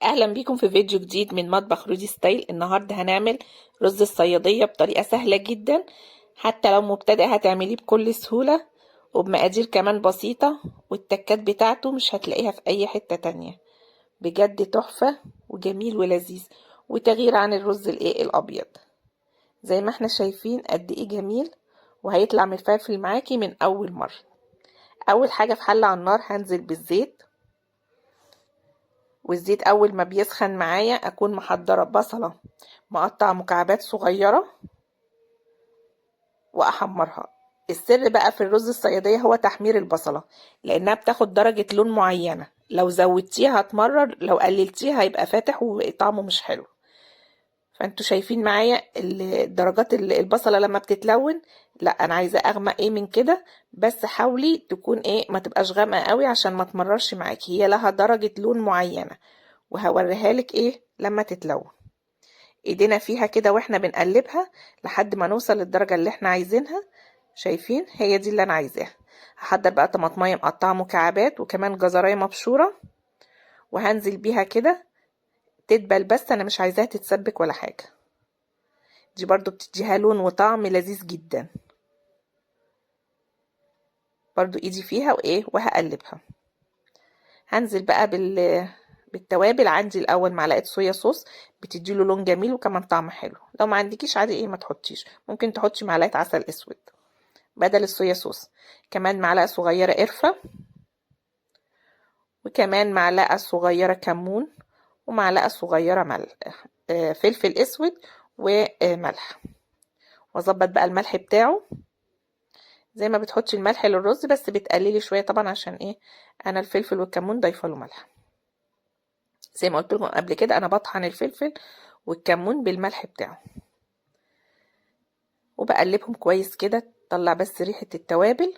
اهلا بيكم في فيديو جديد من مطبخ رودي ستايل. النهارده هنعمل رز الصياديه بطريقة سهلة جدا، حتى لو مبتدئ هتعمليه بكل سهولة وبمقادير كمان بسيطة، والتكات بتاعته مش هتلاقيها في اي حتة تانية. بجد تحفة وجميل ولذيذ وتغيير عن الرز الابيض. زي ما احنا شايفين قد ايه جميل، وهيطلع مفلفل معاكي من اول مرة. اول حاجة في حله على النار هنزل بالزيت، والزيت اول ما بيسخن معايا اكون محضرة بصله مقطع مكعبات صغيرة واحمرها. السر بقى في الرز الصياديه هو تحمير البصله، لانها بتاخد درجه لون معينة، لو زودتيها هتمرر، لو قللتيها هيبقى فاتح وطعمه مش حلو. فانتوا شايفين معايا درجات البصله لما بتتلون. لا انا عايزه اغمق ايه من كده، بس حاولي تكون ايه ما تبقاش غامقه قوي عشان ما تمررش معاكي، هي لها درجه لون معينة وهوريها لك ايه لما تتلون. ايدينا فيها كده واحنا بنقلبها لحد ما نوصل للدرجة اللي احنا عايزينها. شايفين هي دي اللي انا عايزاها. هحضر بقى طماطمايه مقطعه مكعبات وكمان جزرايه مبشوره، وهنزل بيها كده تدبل، بس انا مش عايزاها تتسبك ولا حاجة. دي برضو بتديها لون وطعم لذيذ جدا. برضو ايدي فيها وايه وهقلبها. هنزل بقى بالتوابل. عندي الاول معلقه صويا صوص بتديله لون جميل وكمان طعم حلو. لو ما عندكيش عادي ايه ما تحطيش، ممكن تحطي معلقه عسل اسود بدل الصويا صوص. كمان معلقه صغيرة قرفه، وكمان معلقه صغيرة كمون، ومعلقة صغيرة ملح، فلفل اسود وملح. واظبط بقى الملح بتاعه زي ما بتحطي الملح للرز، بس بتقللي شوية طبعا عشان ايه انا الفلفل والكمون ضايفه له ملح. زي ما قلت لكم قبل كده انا بطحن الفلفل والكمون بالملح بتاعه، وبقلبهم كويس كده تطلع بس ريحه التوابل.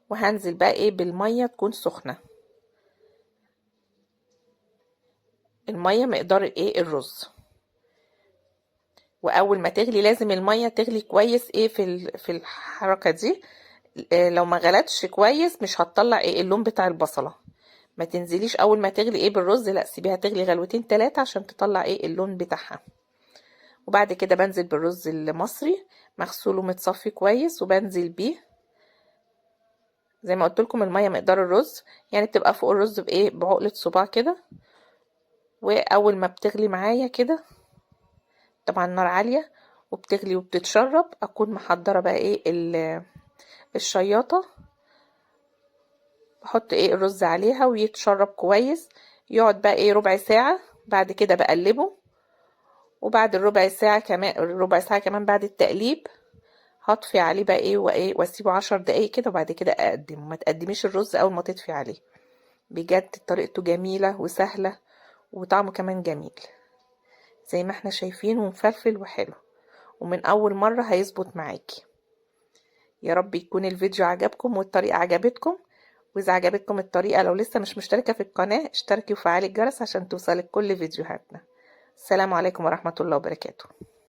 وهنزل بقى ايه بالمية تكون سخنة، المية مقدار ايه الرز. واول ما تغلي لازم المية تغلي كويس ايه في الحركة دي. لو ما غلتش كويس مش هتطلع ايه اللون بتاع البصله. ما تنزليش اول ما تغلي ايه بالرز، لا سيبيها تغلي غلوتين تلاتة عشان تطلع ايه اللون بتاعها. وبعد كده بنزل بالرز المصري مغسول ومتصفي كويس، وبنزل بيه زي ما قلت لكم المية مقدار الرز، يعني بتبقى فوق الرز بايه بعقله صباع كده. واول ما بتغلي معايا كده طبعا النار عالية وبتغلي وبتتشرب، اكون محضرة بقى ايه الشياطه، بحط ايه الرز عليها ويتشرب كويس. يقعد بقى ايه ربع ساعة، بعد كده بقلبه. وبعد الربع ساعة كمان، ربع ساعة كمان بعد التقليب هطفي عليه بقى ايه وايه واسيبه 10 دقايق كده، وبعد كده اقدمه. ما تقدميش الرز اول ما تطفي عليه. بجد طريقته جميلة وسهلة وطعمه كمان جميل زي ما احنا شايفين، ومفلفل وحلو، ومن اول مرة هيظبط معاكي. يا رب يكون الفيديو عجبكم والطريقة عجبتكم. واذا عجبتكم الطريقة لو لسه مش مشتركة في القناة اشتركي وفعلي الجرس عشان توصلك كل فيديوهاتنا. السلام عليكم ورحمة الله وبركاته.